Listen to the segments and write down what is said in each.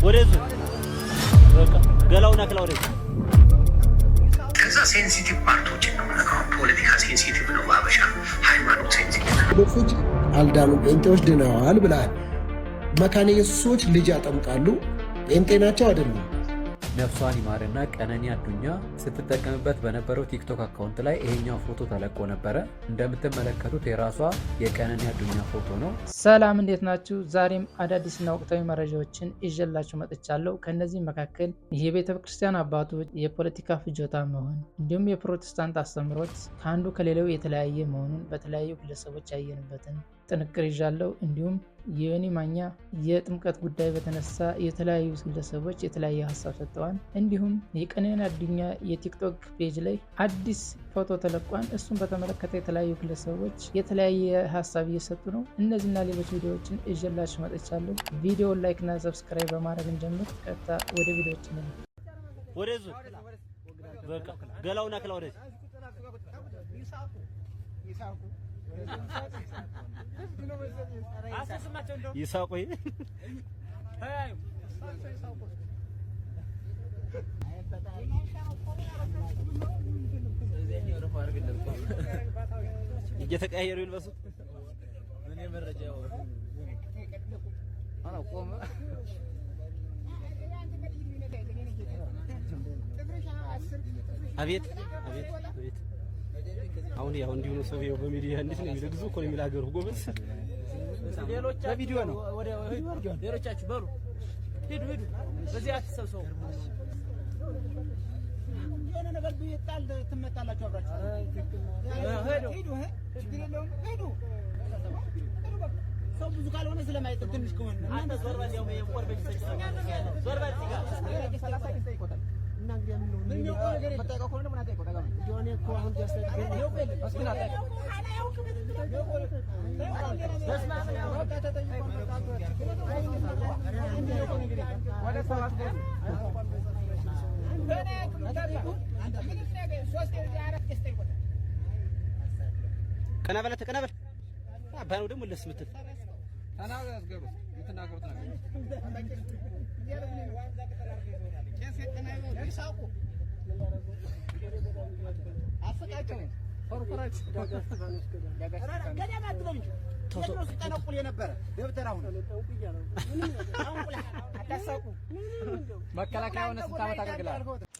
ወደዚህ በቃ ገላውን አክላ ወደዚህ። ከዛ sensitive part ኦችን ነው የምነካው። ፖለቲካ sensitive ነው፣ በአበሻ ሃይማኖት sensitive ነው። ኦርቶዶክሶች አልዳኑም፣ ጴንጤዎች ድነዋል ብለሃል። መካነ ኢየሱሶች ልጅ ያጠምቃሉ፣ ጴንጤ ናቸው አይደሉም? ነፍሷን ይማርና ቀነኒ አዱኛ ስትጠቀምበት በነበረው ቲክቶክ account ላይ ይሄኛው ፎቶ ተለቆ ነበረ። እንደምትመለከቱት የራሷ የቀነኒ አዱኛ ፎቶ ነው። ሰላም፣ እንዴት ናችሁ? ዛሬም አዳዲስና ወቅታዊ መረጃዎችን ይዤላችሁ መጥቻለሁ። ከእነዚህ መካከል የቤተ ክርስቲያን አባቶች የፖለቲካ ፍጆታ መሆን እንዲሁም የፕሮቴስታንት አስተምህሮት ከአንዱ ከሌላው የተለያየ መሆኑን በተለያዩ ግለሰቦች ያየንበትን ጥንቅር ይዣለሁ። እንዲሁም የዮኒ ማኛ የጥምቀት ጉዳይ በተነሳ የተለያዩ ግለሰቦች የተለያየ ሀሳብ ሰጥተዋል። እንዲሁም የቀነኒ አዱኛ የቲክቶክ page ላይ አዲስ ፎቶ ተለቋል። እሱን በተመለከተ የተለያዩ ግለሰቦች የተለያየ ሀሳብ እየሰጡ ነው። እነዚህና ሌሎች ቪዲዮዎችን ይዤላችሁ መጥቻለሁ። ቪዲዮውን like እና subscribe በማድረግ እንጀምር። ቀጥታ ወደ ቪዲዮዎች ነው። ወደዚህ በቃ ገላውን አክላ ወደዚህ። ይሳቁ። እየተቀያየሩ ይልበሱት። አቤት አቤት አቤት! አሁን ያው እንዲሁ ነው። ሰው ይኸው በሚዲያ እንዴት ነው የሚለው? ግዙ እኮ ነው የሚል ሀገሩ ጎበዝ። በቪዲዮ ነው። ሌሎቻችሁ በሉ ሂዱ ሂዱ፣ በዚህ አትሰብሰቡ። የሆነ ነገር ቢጣል ትመታላችሁ አብራችሁ። ሂዱ፣ ችግር የለውም ሂዱ። ሰው ብዙ ካልሆነ ስለማይጥል ትንሽ ከሆነ አንተ ዞር በል፣ ያው ዞር በል እዚህ ጋር። ቀና በል፣ ቀና በል። አባ ነው ደግሞ ለስ ምትል።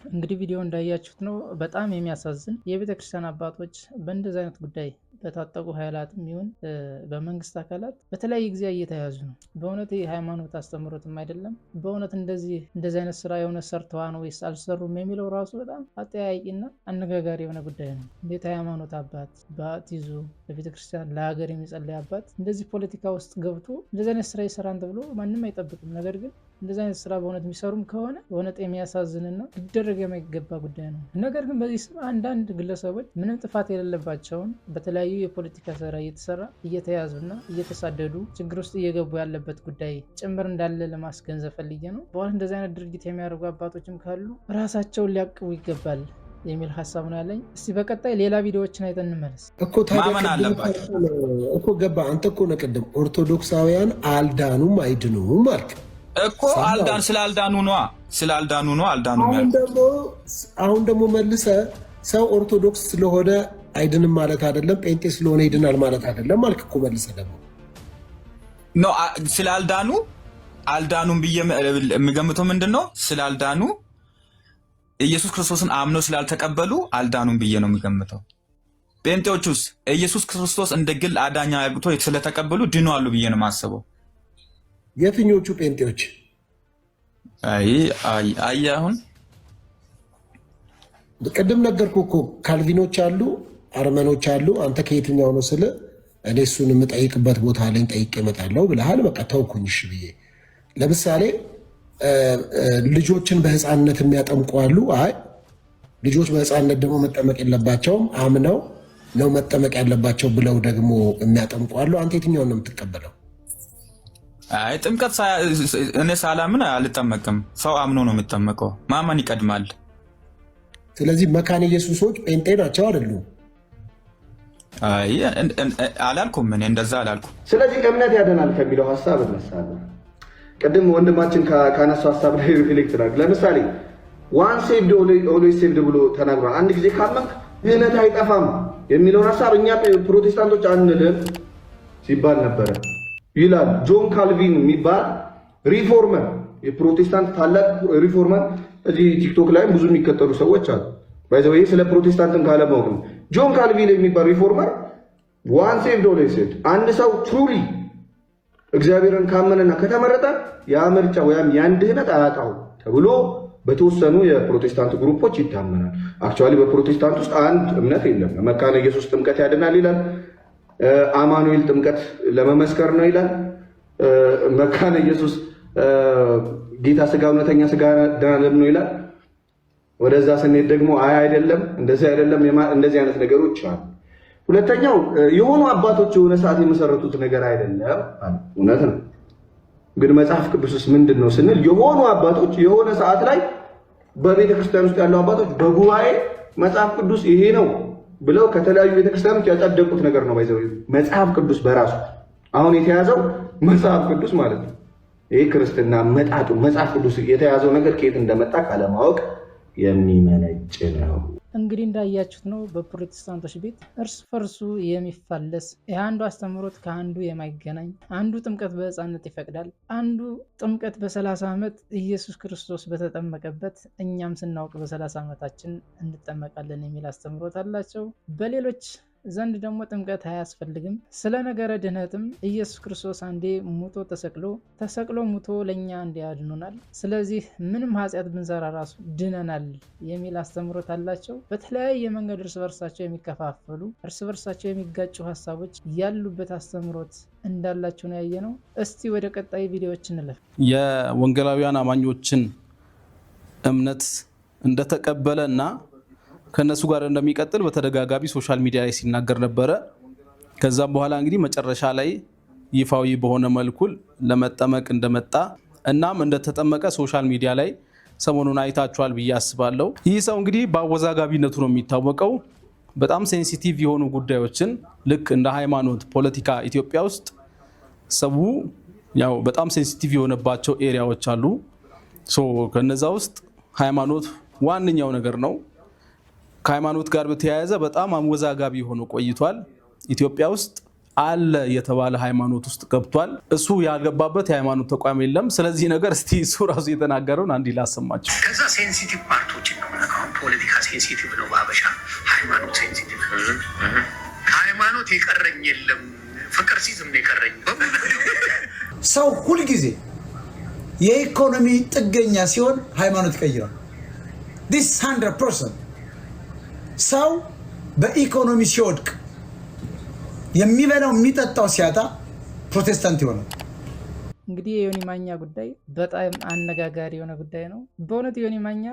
እንግዲህ ቪዲዮ እንዳያችሁት ነው። በጣም የሚያሳዝን፣ የቤተ ክርስቲያን አባቶች በእንደዚህ አይነት ጉዳይ በታጠቁ ኃይላትም ይሁን በመንግስት አካላት በተለያየ ጊዜ እየተያዙ ነው። በእውነት የሃይማኖት አስተምህሮትም አይደለም። በእውነት እንደዚህ እንደዚህ አይነት ስራ የሆነ ሰርተዋን ወይስ አልሰሩም የሚለው ራሱ በጣም አጠያያቂና አነጋጋሪ የሆነ ጉዳይ ነው። እንዴት ሃይማኖት አባት ባት ይዞ ለቤተ ክርስቲያን ለሀገር የሚጸልይ አባት እንደዚህ ፖለቲካ ውስጥ ገብቶ እንደዚህ አይነት ስራ ይሰራን ተብሎ ማንም አይጠብቅም። ነገር ግን እንደዚህ አይነት ስራ በእውነት የሚሰሩም ከሆነ በእውነት የሚያሳዝንና ሊደረግ የማይገባ ጉዳይ ነው። ነገር ግን በዚህ ስም አንዳንድ ግለሰቦች ምንም ጥፋት የሌለባቸውን በተለያዩ የፖለቲካ ስራ እየተሰራ እየተያዙና እየተሳደዱ ችግር ውስጥ እየገቡ ያለበት ጉዳይ ጭምር እንዳለ ለማስገንዘብ ፈልጌ ነው። በእውነት እንደዚህ አይነት ድርጊት የሚያደርጉ አባቶችም ካሉ ራሳቸውን ሊያቅቡ ይገባል የሚል ሀሳብ ነው ያለኝ። እስቲ በቀጣይ ሌላ ቪዲዮዎችን አይተን እንመለስ። እኮ ታዲያ ማመን ቅድም አለባቸው። እኮ ገባ። አንተ እኮ ነው ቅድም ኦርቶዶክሳውያን አልዳኑም አይድኑም አልክ። እኮ አልዳን ስላልዳኑ ነዋ፣ ስላልዳኑ ነዋ አልዳኑም አሁን ያልኩት። ደግሞ አሁን ደግሞ መልሰ ሰው ኦርቶዶክስ ስለሆነ አይድንም ማለት አይደለም፣ ጴንጤ ስለሆነ ይድናል ማለት አይደለም አልክ እኮ መልሰ ደግሞ። No፣ ስላልዳኑ አልዳኑም ብዬ የምገምተው ምንድን ነው? ስላልዳኑ፣ ኢየሱስ ክርስቶስን አምነው ስላልተቀበሉ አልዳኑም ብዬ ነው የምገምተው። ጴንጤዎቹስ ኢየሱስ ክርስቶስ እንደ ግል አዳኛ አድርገው ስለተቀበሉ ድነዋል ብዬ ነው የማስበው። የትኞቹ ጴንጤዎች? አይ አይ አይ፣ አሁን ቅድም ነገርኩህ እኮ፣ ካልቪኖች አሉ፣ አርመኖች አሉ። አንተ ከየትኛው ነው ስል እኔ እሱን የምጠይቅበት ቦታ አለኝ፣ ጠይቄ እመጣለሁ ብለሃል። በቃ ተውኩኝ እሺ ብዬ። ለምሳሌ ልጆችን በህፃንነት የሚያጠምቁ አሉ። አይ ልጆች በህፃንነት ደግሞ መጠመቅ የለባቸውም፣ አምነው ነው መጠመቅ ያለባቸው ብለው ደግሞ የሚያጠምቁ አሉ። አንተ የትኛውን ነው የምትቀበለው? አይ ጥምቀት እኔ ሳላምን አልጠመቅም። ሰው አምኖ ነው የሚጠመቀው። ማመን ይቀድማል። ስለዚህ መካነ ኢየሱሶች ጴንጤ ናቸው አይደሉም? አይ አላልኩም፣ እኔ እንደዛ አላልኩም። ስለዚህ እምነት ያድናል ከሚለው ሀሳብ እነሳለሁ። ቅድም ወንድማችን ካነሳው ሀሳብ ላይ reflect ላድርግ። ለምሳሌ once saved always saved ብሎ ተናግሯል። አንድ ጊዜ ካመንክ ድህነት አይጠፋም የሚለውን ሀሳብ እኛ ፕሮቴስታንቶች አንልም ሲባል ነበረ ይላል። ጆን ካልቪን የሚባል reformer፣ የፕሮቴስታንት ታላቅ reformer፣ እዚህ ቲክቶክ ላይም ብዙ የሚከተሉ ሰዎች አሉ። By the way ስለ ፕሮቴስታንትም ካለማወቅ ነው። ጆን ካልቪን የሚባል reformer once saved always saved፣ አንድ ሰው truly እግዚአብሔርን ካመነና ከተመረጠ ያ ምርጫ ወይም ያን ድህነት አያጣው ተብሎ በተወሰኑ የፕሮቴስታንት group ኦች ይታመናል። Actually በፕሮቴስታንት ውስጥ አንድ እምነት የለም። መካነ ኢየሱስ ጥምቀት ያድናል ይላል። አማኑኤል ጥምቀት ለመመስከር ነው ይላል። መካነ ኢየሱስ ጌታ ስጋ እውነተኛ ስጋ ደም ነው ይላል። ወደዛ ስንሄድ ደግሞ አይ አይደለም፣ እንደዚህ አይደለም፣ እንደዚህ አይነት ነገሮች አሉ። ሁለተኛው የሆኑ አባቶች የሆነ ሰዓት የመሰረቱት ነገር አይደለም። እውነት ነው። ግን መጽሐፍ ቅዱስስ ምንድን ነው ስንል የሆኑ አባቶች የሆነ ሰዓት ላይ በቤተ ክርስቲያን ውስጥ ያሉ አባቶች በጉባኤ መጽሐፍ ቅዱስ ይሄ ነው ብለው ከተለያዩ ቤተክርስቲያኖች ያጸደቁት ነገር ነው። By the way መጽሐፍ ቅዱስ በራሱ አሁን የተያዘው መጽሐፍ ቅዱስ ማለት ነው። ይህ ክርስትና መጣጡ መጽሐፍ ቅዱስ የተያዘው ነገር ከየት እንደመጣ ካለማወቅ የሚመነጭ ነው። እንግዲህ እንዳያችሁት ነው፣ በፕሮቴስታንቶች ቤት እርስ በርሱ የሚፋለስ፣ የአንዱ አስተምህሮት ከአንዱ የማይገናኝ፣ አንዱ ጥምቀት በሕፃንነት ይፈቅዳል፣ አንዱ ጥምቀት በ30 ዓመት ኢየሱስ ክርስቶስ በተጠመቀበት እኛም ስናውቅ በ30 ዓመታችን እንጠመቃለን የሚል አስተምህሮት አላቸው። በሌሎች ዘንድ ደግሞ ጥምቀት አያስፈልግም። ስለ ነገረ ድህነትም ኢየሱስ ክርስቶስ አንዴ ሙቶ ተሰቅሎ፣ ተሰቅሎ ሙቶ ለእኛ አንዴ አድኖናል። ስለዚህ ምንም ኃጢአት ብንሰራ ራሱ ድነናል የሚል አስተምህሮት አላቸው። በተለያየ መንገድ እርስ በርሳቸው የሚከፋፈሉ፣ እርስ በርሳቸው የሚጋጩ ሀሳቦች ያሉበት አስተምህሮት እንዳላቸው ነው ያየነው። እስቲ ወደ ቀጣይ ቪዲዮዎች እንለፍ። የወንጌላውያን አማኞችን እምነት እንደተቀበለ እና ከነሱ ጋር እንደሚቀጥል በተደጋጋሚ social media ላይ ሲናገር ነበረ። ከዛም በኋላ እንግዲህ መጨረሻ ላይ ይፋዊ በሆነ መልኩ ለመጠመቅ እንደመጣ እናም እንደተጠመቀ social media ላይ ሰሞኑን አይታችኋል ብዬ አስባለሁ። ይህ ሰው እንግዲህ በአወዛጋቢነቱ ነው የሚታወቀው። በጣም sensitive የሆኑ ጉዳዮችን ልክ እንደ ሃይማኖት፣ ፖለቲካ ኢትዮጵያ ውስጥ ሰው ያው በጣም sensitive የሆነባቸው area ዎች አሉ። So ከነዛ ውስጥ ሃይማኖት ዋነኛው ነገር ነው። ከሃይማኖት ጋር በተያያዘ በጣም አወዛጋቢ ሆኖ ቆይቷል። ኢትዮጵያ ውስጥ አለ የተባለ ሃይማኖት ውስጥ ገብቷል። እሱ ያልገባበት የሃይማኖት ተቋም የለም። ስለዚህ ነገር እስቲ እሱ ራሱ የተናገረውን አንድ ላሰማችሁ። ከዛ sensitive part ኦችን ነው። አሁን ፖለቲካ sensitive ነው በሀበሻ፣ ሃይማኖት sensitive። ከሃይማኖት የቀረኝ የለም፣ ፍቅር ሲዝም ነው የቀረኝ። ሰው ሁልጊዜ የኢኮኖሚ ጥገኛ ሲሆን ሃይማኖት ይቀይራል። This 100%። ሰው በኢኮኖሚ ሲወድቅ፣ የሚበላው የሚጠጣው ሲያጣ ፕሮቴስታንት ይሆናል። እንግዲህ የዮኒ ማኛ ጉዳይ በጣም አነጋጋሪ የሆነ ጉዳይ ነው። በእውነት ዮኒ ማኛ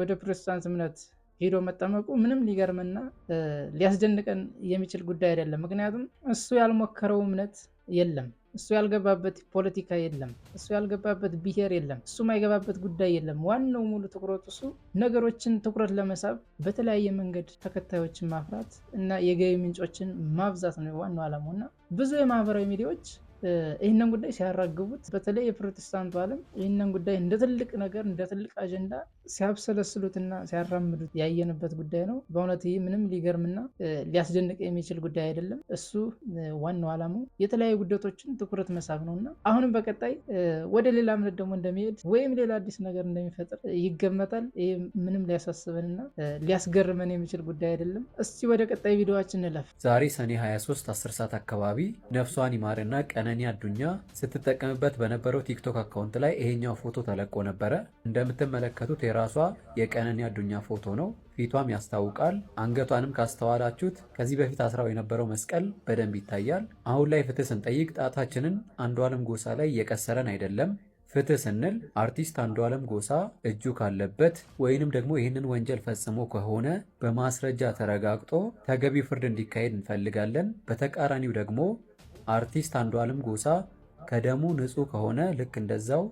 ወደ ፕሮቴስታንት እምነት ሄዶ መጠመቁ ምንም ሊገርምና ሊያስደንቀን የሚችል ጉዳይ አይደለም። ምክንያቱም እሱ ያልሞከረው እምነት የለም። እሱ ያልገባበት ፖለቲካ የለም። እሱ ያልገባበት ብሔር የለም። እሱ የማይገባበት ጉዳይ የለም። ዋናው ሙሉ ትኩረቱ እሱ ነገሮችን ትኩረት ለመሳብ በተለያየ መንገድ ተከታዮችን ማፍራት እና የገቢ ምንጮችን ማብዛት ነው ዋናው ዓላማው። እና ብዙ የማህበራዊ ሚዲያዎች ይህንን ጉዳይ ሲያራግቡት፣ በተለይ የፕሮቴስታንቱ ዓለም ይህንን ጉዳይ እንደ ትልቅ ነገር፣ እንደ ትልቅ አጀንዳ ሲያብሰለስሉትና ሲያራምዱት ያየንበት ጉዳይ ነው። በእውነት ይህ ምንም ሊገርምና ሊያስደንቅ የሚችል ጉዳይ አይደለም። እሱ ዋናው ዓላማው የተለያዩ ጉዳዮችን ትኩረት መሳብ ነው እና አሁንም በቀጣይ ወደ ሌላ እምነት ደግሞ እንደሚሄድ ወይም ሌላ አዲስ ነገር እንደሚፈጥር ይገመታል። ይህ ምንም ሊያሳስበንና ሊያስገርመን የሚችል ጉዳይ አይደለም። እስቲ ወደ ቀጣይ ቪዲዮችን እንለፍ። ዛሬ ሰኔ 23 10 ሰዓት አካባቢ ነፍሷን ይማርና ቀነኒ አዱኛ ስትጠቀምበት በነበረው ቲክቶክ account ላይ ይሄኛው ፎቶ ተለቆ ነበረ። እንደምትመለከቱት የራሷ የቀነኒ አዱኛ ፎቶ ነው። ፊቷም ያስታውቃል። አንገቷንም ካስተዋላችሁት ከዚህ በፊት አስራው የነበረው መስቀል በደንብ ይታያል። አሁን ላይ ፍትህ ስንጠይቅ ጣታችንን አንዷለም ጎሳ ላይ እየቀሰረን አይደለም። ፍትህ ስንል አርቲስት አንዷለም ጎሳ እጁ ካለበት ወይንም ደግሞ ይህንን ወንጀል ፈጽሞ ከሆነ በማስረጃ ተረጋግጦ ተገቢ ፍርድ እንዲካሄድ እንፈልጋለን። በተቃራኒው ደግሞ አርቲስት አንዷለም ጎሳ ከደሙ ንጹህ ከሆነ ልክ እንደዛው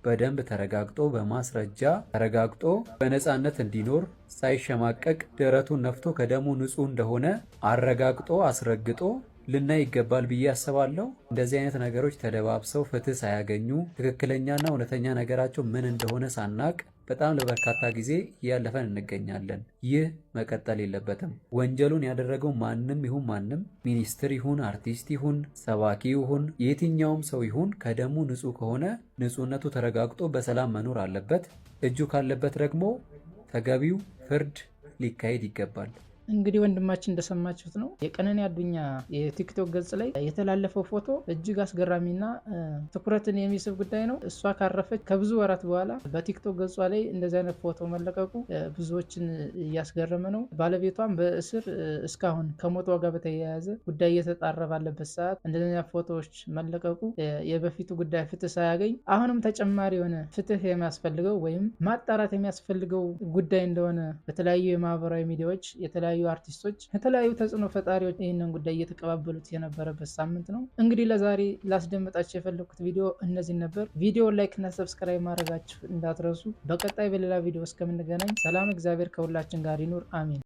በደንብ ተረጋግጦ፣ በማስረጃ ተረጋግጦ በነፃነት እንዲኖር፣ ሳይሸማቀቅ ደረቱን ነፍቶ ከደሙ ንጹህ እንደሆነ አረጋግጦ አስረግጦ ልናይ ይገባል ብዬ አስባለሁ። እንደዚህ አይነት ነገሮች ተደባብሰው ፍትህ ሳያገኙ፣ ትክክለኛና እውነተኛ ነገራቸው ምን እንደሆነ ሳናቅ በጣም ለበርካታ ጊዜ እያለፈን እንገኛለን። ይህ መቀጠል የለበትም። ወንጀሉን ያደረገው ማንም ይሁን ማንም፣ ሚኒስትር ይሁን፣ አርቲስት ይሁን፣ ሰባኪ ይሁን፣ የትኛውም ሰው ይሁን፣ ከደሙ ንጹህ ከሆነ ንጹህነቱ ተረጋግጦ በሰላም መኖር አለበት። እጁ ካለበት ደግሞ ተገቢው ፍርድ ሊካሄድ ይገባል። እንግዲህ ወንድማችን እንደሰማችሁት ነው። የቀነኒ አዱኛ የቲክቶክ ገጽ ላይ የተላለፈው ፎቶ እጅግ አስገራሚና ትኩረትን የሚስብ ጉዳይ ነው። እሷ ካረፈች ከብዙ ወራት በኋላ በቲክቶክ ገጿ ላይ እንደዚህ አይነት ፎቶ መለቀቁ ብዙዎችን እያስገረመ ነው። ባለቤቷም በእስር እስካሁን ከሞቷ ጋር በተያያዘ ጉዳይ እየተጣራ ባለበት ሰዓት እንደዚህ አይነት ፎቶዎች መለቀቁ የበፊቱ ጉዳይ ፍትህ ሳያገኝ አሁንም ተጨማሪ የሆነ ፍትህ የሚያስፈልገው ወይም ማጣራት የሚያስፈልገው ጉዳይ እንደሆነ በተለያዩ የማህበራዊ ሚዲያዎች የተለያዩ አርቲስቶች፣ የተለያዩ ተጽዕኖ ፈጣሪዎች ይህንን ጉዳይ እየተቀባበሉት የነበረበት ሳምንት ነው። እንግዲህ ለዛሬ ላስደምጣችሁ የፈለግኩት ቪዲዮ እነዚህ ነበር። ቪዲዮ like እና subscribe ማድረጋችሁ እንዳትረሱ። በቀጣይ በሌላ ቪዲዮ እስከምንገናኝ ሰላም፣ እግዚአብሔር ከሁላችን ጋር ይኑር። አሚን።